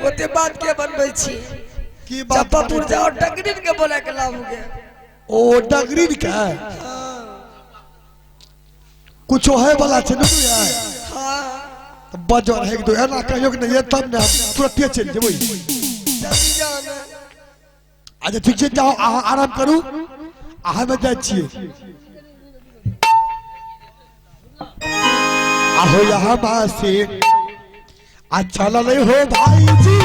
ओते बात के बनबै छी। की बात? चंपापुर जाओ, डगरीन के बोला के लाबू गे। ओ डगरीन के कुछो है वाला छै नुनू यार? हाँ। बजर है दो एना कहियो कि नहीं तब ने हम तुरंते चलि जेबै। जल्दी जाओ ने। अच्छा ठीक छै, जाओ अहाँ आराम करू, आ हमे जाइ छियै। आहो यहाँ बासी आ चलल हो भाईजी,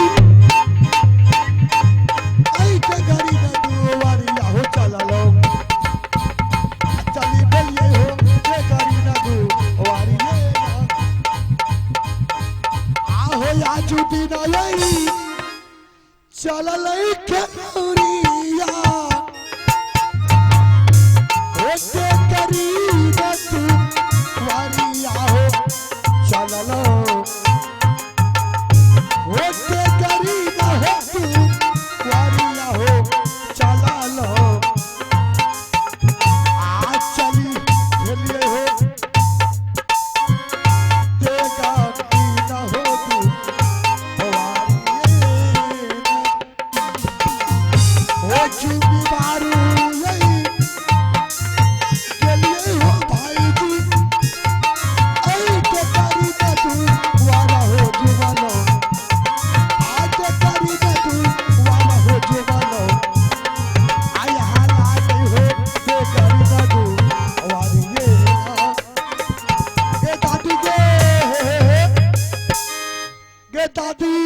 ऐ के गाड़ी न दुआरी आहो चलल, चली बोलिए हो के गाड़ी न दुआरी आहो आजू दिन आई चलल के गौरिया होते करी न दुआरी आहो चलल होते करी न हो दुआरी आहो चलल आ चली भेलिए हो देगा की न हो दुआरी हो चुमी मारू यही गेलिए हो भाईजी, ऐ के करी न दुआरा हो जुवालो आज करी न दुआरा हो जुवालो आई हाला नहीं हो के करी न दुआरी ये गे दादी गे गे दादी।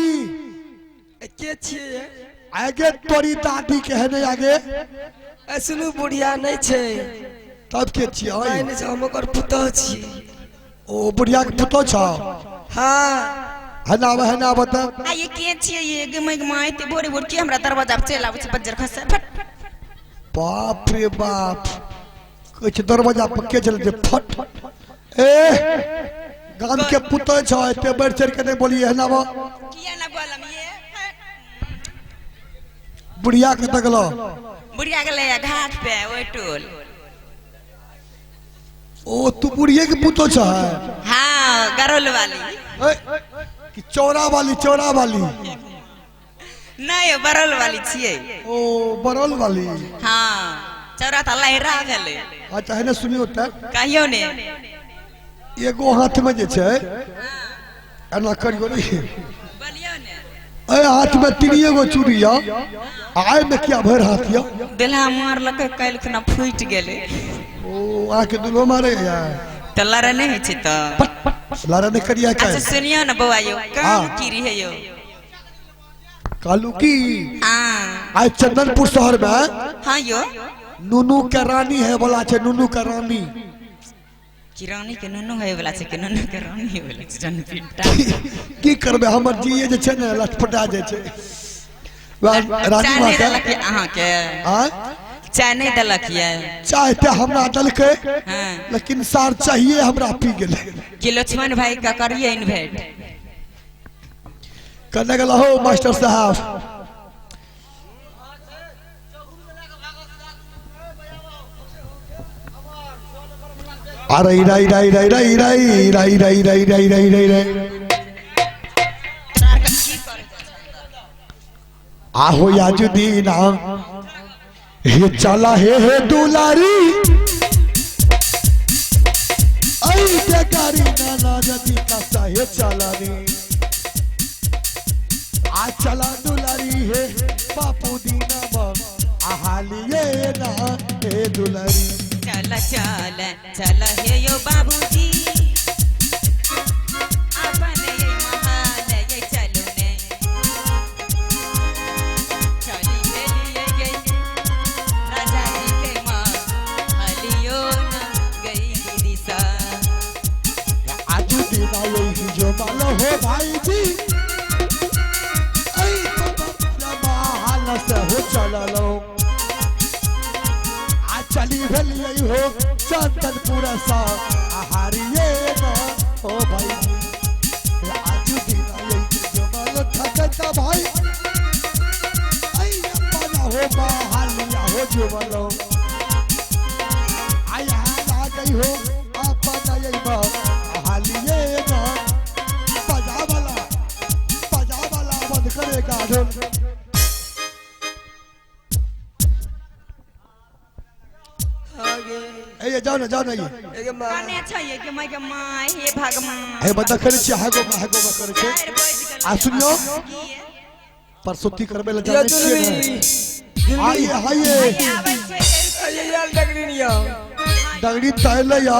के छियै? आगे तोरी दादी के है नहीं आगे। ऐसनु बुढ़िया नहीं छै। तब के छियै? नहीं नहीं छै, हम ओकर पुतोह छियै। ओ बुढ़िया के पुतोह छौ? हाँ। है ना बता। आ ये के छियै ये गमय गमय ते भोरे भोर के हमरा दरवाजा पर चलि आबै छै बज्जर खसे फट। बाप रे बाप, कहै छै दरवाजा पर के चलि छै फट। ए गाम के पुतोह छौ, एते बढ़ि चढ़ि के नहि बोलिए है ना बा। किया ना बोलम ये? बुढ़िया के तकलो। बुढ़िया गेलै घाट पे ओहि टोल। ओ तू बुढ़िए के पुतोह छौ? हाँ, गरौल वाली। ए, कि चौरा वाली? चौरा वाली नहीं, बरौल वाली छियै। ओ बरौल वाली। हाँ, चौरा तऽ लहरा भेलै। अच्छा है ने, सुनियो तऽ। कहियो ने। एगो हाथ में जे छै एना करियो ने। बोलियो ने। ए हाथ में तीनिए गो चूड़ी या, आय में किया भरि हाथ या? बेलहा मारलकै काल्हि खुना फूटि गेलै। ओ आके दुल्हो मारे यार। तऽ लड़ै नहि होइ छै तऽ। लड़ै नहि करिया अच्छा काल्हि। सुनियो ने बौआ यौ, काम की रहै यौ? कहलू की हाँ। आइ चंदनपुर शहर में हाँ यौ नुनू के रानी है वाला छै, नुनू के रानी। कि रानी के नुनू है वाला छै कि नुनू के रानी है वाला छै? जनपिंटा की करबै, हमर जीए जे छै ने लटपटा जाइ छै। रानी चाय माँ नहि के देलक अहाँके? आँय? चाय नहि देलक ये? चाय तऽ हमरा देलकै। हाँ। लेकिन सार चाहिए हमरा पी गेलै। कि लक्ष्मण भाई का करिए इन्वेट। कहने गेला हो मास्टर साहब। अरे राई राई राई राई राई राई राई राई राई राई राई राई आहो याजु दीना हे चला हे हे दुलारी ऐ के गाड़ी ना जदी का हे चला रे आ चला दुलारी हे बापू दीना बम आहालिए ना हे दुलारी। चल चल चल हे यो बाबूजी अपन ये महाल ये चलो ने चली गेलिए गे राजा जी के माँ हलियो ना गई दीदी सा। आजू दीना यही जो मालो हो भाई जी ऐ तो महाल से हो चललो आ चली भेलिए हो चंदनपुर सा आहारिए ना ओ भाई जी। आजू दीना यही जो मालो ठकता भाई ऐ अपना हो महालिया हो जो मालो आई आ गई हो अपना यही महालिए ना। बजा वाला बंद करेगा ढोल। आगे ए ये जाओ ना, जाओ ना ये। एगे माँ कने छै ये के my के my, हे भगवान। हे बता करे छी हागो हागो करे छै। चारि बजि गेलै। आ सुनियो। की ये? परसोती करबे ल यो जानै छियै जुलमी ने। आइए आइए। आबै छै ये, ये यार डगरी नहीं आओ। डगरी तहले या।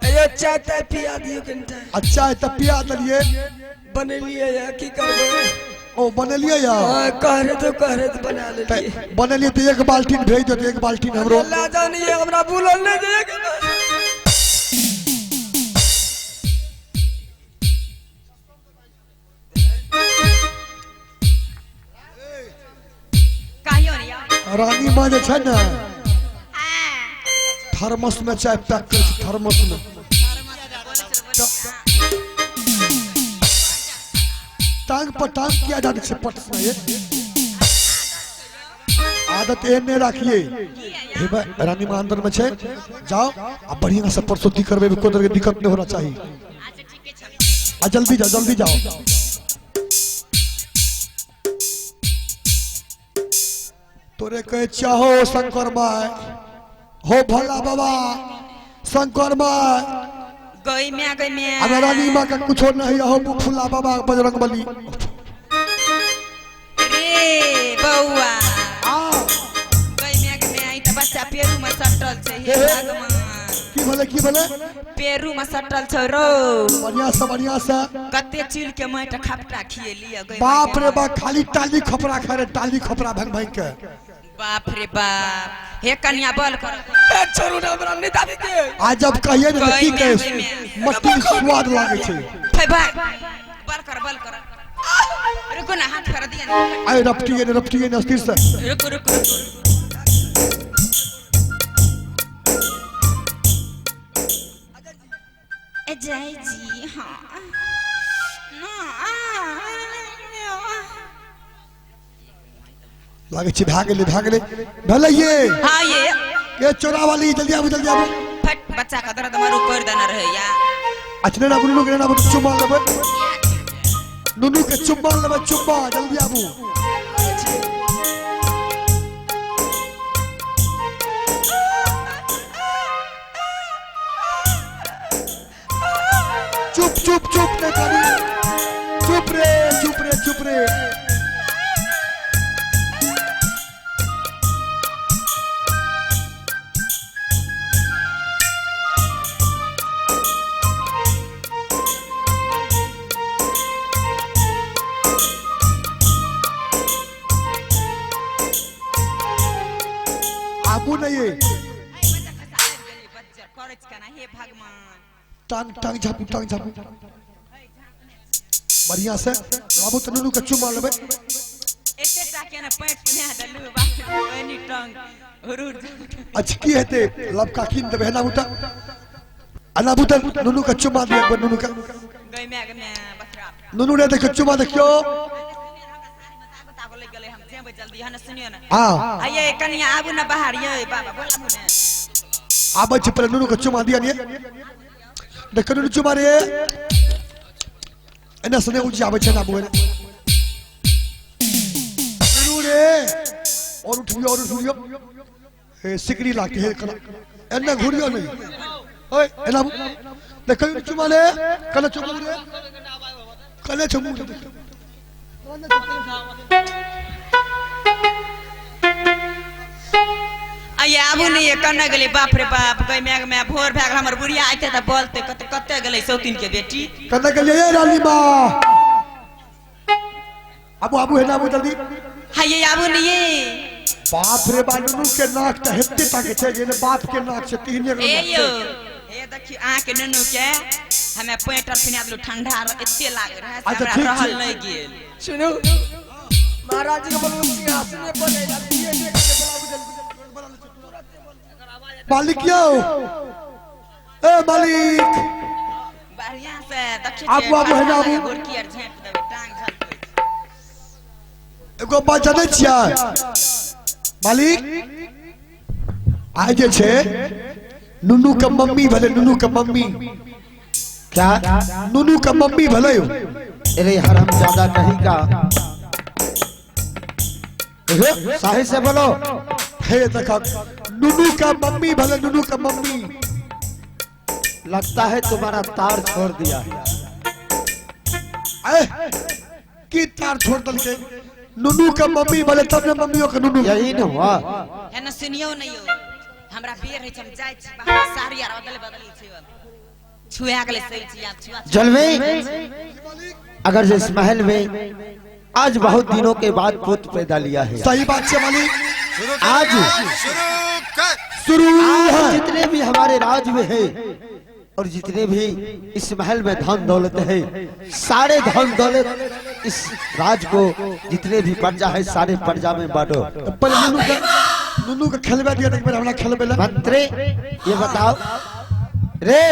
ये चाय ताय पिया दियो कनिटा। अच्छा है त पिया देलिए। बनेलिए या की करबै? ओ बनेलिए या। हां कह रहे तो बना लेलिए। बनेलिए त एक बाल्टीन भेज दो, एक बाल्टीन हमरो। ला जाओ नहीं हमरा बुलल नहीं दे। कहियो ने यौ। रानी माँ जे छै ने थर्मस में चाय पैक करै छै, थर्मस में। टांग पर टांग किया जाने छै पट से। ये आदत एहन नहीं राखिए। हे भाई रानी माँ अंदर में छै, जाओ आ बढ़िया से परसोती करबे, कोई तरह के दिक्कत नहीं होना चाहिए। अच्छा ठीके छै। आ जल्दी जाओ, जल्दी जाओ। तोरे कहे चाहो शंकर माय हो भोला बाबा शंकर माय गई म्या गई म्या। अगर रानी माँ का कुछ नहीं हो फुला बाबा बजरंग बली। रे बउआ आ गई म्या गई म्या, ई त बच्चा पेरू में सटल छै। हे भगवान की भले की भले पेरू में सटल छै रो। बढ़िया से बढ़िया से कते चील के माटि खपटा खिएलिए गई। बाप रे बाप खाली टाली खपरा खा रे, टाली खपरा भंग भंग के। बाप रे बाप हे कन्या बल कर। ए छोड़ू ना हमरा नहीं दाबी के। आ जब कहिए ने की कहे मट्टी स्वाद लागे छै। हे भाई बल कर बल कर, रुको ना हाथ कर दिया ना। आए रपटिए ने रपटिए ने स्थिर से। रुको रुको रुको। ए जय जी हां ना लागे छै भए गेलै भए गेलै भेलै ये। हां ये ये चोरा वाली जल्दी आबू जल्दी आबू। फट बच्चा का दर्द मारू कर देना रहे या। अच्छा ना नुनू के ना चुम्मा लेबै, नुनू के चुम्मा लेबै, चुम्मा जल्दी आबू। चुप चुप चुप नहीं करी, चुप रे चुप रे चुप रे। आबू नहीं है। टांग टांग झापू टांग झापू बढ़िया से बाबू त नुनू के चुमा लेबै। एते टा के ने पैंट पिन्हा देलु बाप रे टांग हुरुर। अच्छा की हेते लबका कीन देबै ना बुता अना बुता नुनू के चुमा दिया एक बार नुनू के। गई मैं गई मैं बकरा नुनू रे देखो चुमा देखियो। हम जेबै जल्दी हन सुनियो ना। हां आइए कन्या आबू ना बाहर ये बाबा बोलाबू ने। आबै छै पहिले नुनू के चुमा दिया ने। देखो नुनू चुमा रे एना सने उजी आबै छै ना बुए नुनू रे। और उठियो और उठियो ए सिकरी लाके हे कना एना घुरियो नहीं ओए एना देखो नुनू चुमा ले कने चुमू रे कने चुमू रे। आइए आबू ने ये कन्ना गेलै बाप रे बाप गई मैं मैं भोर भए गेल हमर बुढ़िया आइते त बोलते कते कते गेलै सौतीन के बेटी कन्ना गेलै ये रानी माँ। आबू आबू हे ना आबू जल्दी। हां ये आबू ने ये बाप रे बाप नुनू के नाक त हेते ताके छै जे बाप के नाक छै तीने के ए यो ए देखियो आ के नुनू के हमे पेंटर पिना देलु ठंडा एते लागे रहे हमरा रहल नहीं गेल। सुनू महाराज जी के बोलू सिंहासन पर ले जा दिए के बोलाबू जल्दी। मालिक यो ए मालिक बढ़िया से देखियो आबू आबू हे आबू गोरकी आर झाँप देबै टांग झलकै। एगो बात जानै छियै मालिक, आइ जे छै नुनू के मम्मी भेलै, नुनू के मम्मी क्या नुनू के मम्मी भेलै। अरे हरामजादा कहीं का साहे से बोलो। हे देखा नुनू का मम्मी भले नुनू का मम्मी। लगता है तुम्हारा तार छोड़ दिया है। ए की तार छोड़ दल के नुनू का मम्मी भले तब ने मम्मियों का नुनू। यही न हुआ है ना सुनियो नहीं हो हमरा बेर है हम जाय छी बाहर साड़ी आर अदल बदल छै छुआ गेलै सही छी आप छुआ। जलवे अगर जिस महल में आज बहुत दिनों के बाद पुत्र पैदा लिया है। सही बात है मालिक। आज शुरू आज जितने भी हमारे राज में है और जितने भी इस महल में धन दौलत है, सारे धन दौलत इस राज को जितने भी प्रजा है सारे प्रजा में बांटो। पहले नुनू का खेलबे दिया एक बार हमरा खेलबे ला। मंत्री ये बताओ रे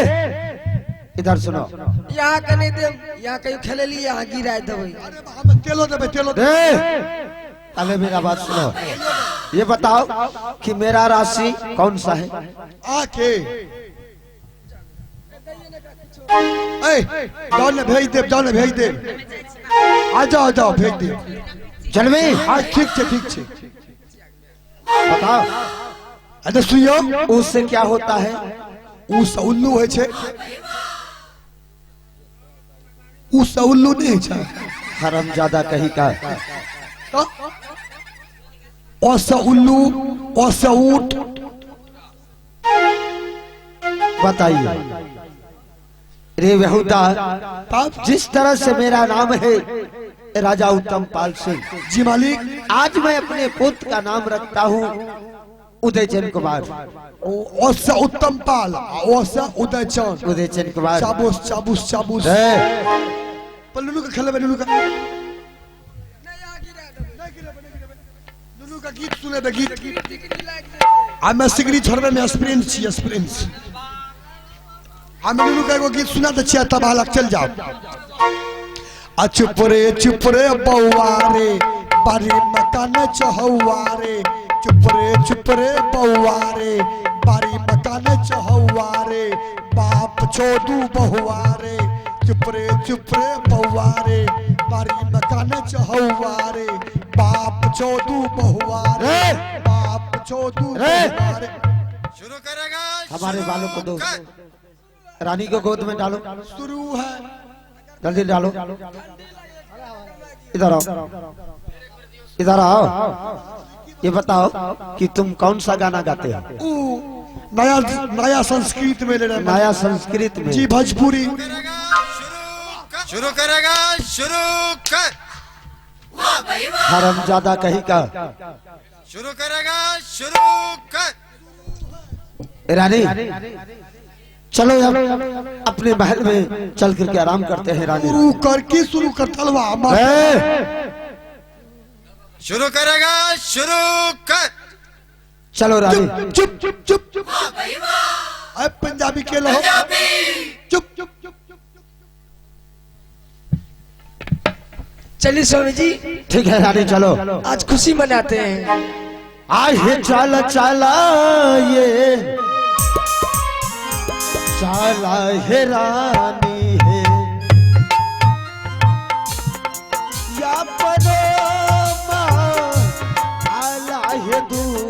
इधर सुनो। यहाँ के नहीं दे यहाँ कहीं खेलेली यहाँ गिरा देबै। अरे हम तेलो देबै तेलो रे पहले मेरा बात सुनो। ये बताओ कि मेरा राशि कौन सा है? आके ए जाओ ने भेज दे जाओ ने भेज दे आ जाओ जाओ भेज दे जलवे। हां ठीक छे ठीक छे। बताओ। अच्छा सुनियो उससे क्या होता है? उ उल्लू होय छे। उ उल्लू नहीं छे हरामजादा कहीं का। तो ओसे उल्लू ओसे ऊंट। बताइए रे बेहुदा जिस तरह से मेरा नाम है राजा उत्तम पाल सिंह जी मालिक, आज मैं अपने पुत्र का नाम रखता हूँ उदयचंद कुमार। ओसे उत्तम पाल ओसे उदयचंद उदयचंद कुमार। चाबुस चाबुस चाबुस। नुनू का खेलबे नुनू का नुनू का गीत सुने दे गीत। आ मैं सिगरी छोड़बे में स्प्रिंट छी स्प्रिंट। हम नुनू का एगो गीत सुना दे छियै तब हालक चल जाओ। आ चुप रे बौआ रे बारी मकान चहौआ रे। चुप रे बौआ रे बारी मकान चहौआ रे बाप छोड़ू बहुआ रे। चुप रे बौआ रे बारी मकान चहौआ रे बाप छोड़ू बहुआ रे बाप छोड़ू बहुआ रे। शुरू करेगा हमारे बालों को दो रानी को गोद में डालो। शुरू है जल्दी डालो। इधर आओ इधर आओ। ये बताओ कि तुम कौन सा गाना गाते हो? नया नया संस्कृत में ले रहे नया संस्कृत में जी भोजपुरी। शुरू करेगा शुरू कर हरामजादा कहीं का। शुरू करेगा शुरू कर। रानी चलो अब अपने महल में चल करके आराम करते हैं। रानी शुरू कर की शुरू कर तलवा शुरू करेगा शुरू कर। चलो रानी चुप चुप चुप चुप। अब पंजाबी के लो चुप चुप चुप। चलिए स्वामी जी ठीक है रानी चलो आज खुशी मनाते हैं। आज चल चला ये चला है रानी है या परो आला है दूर।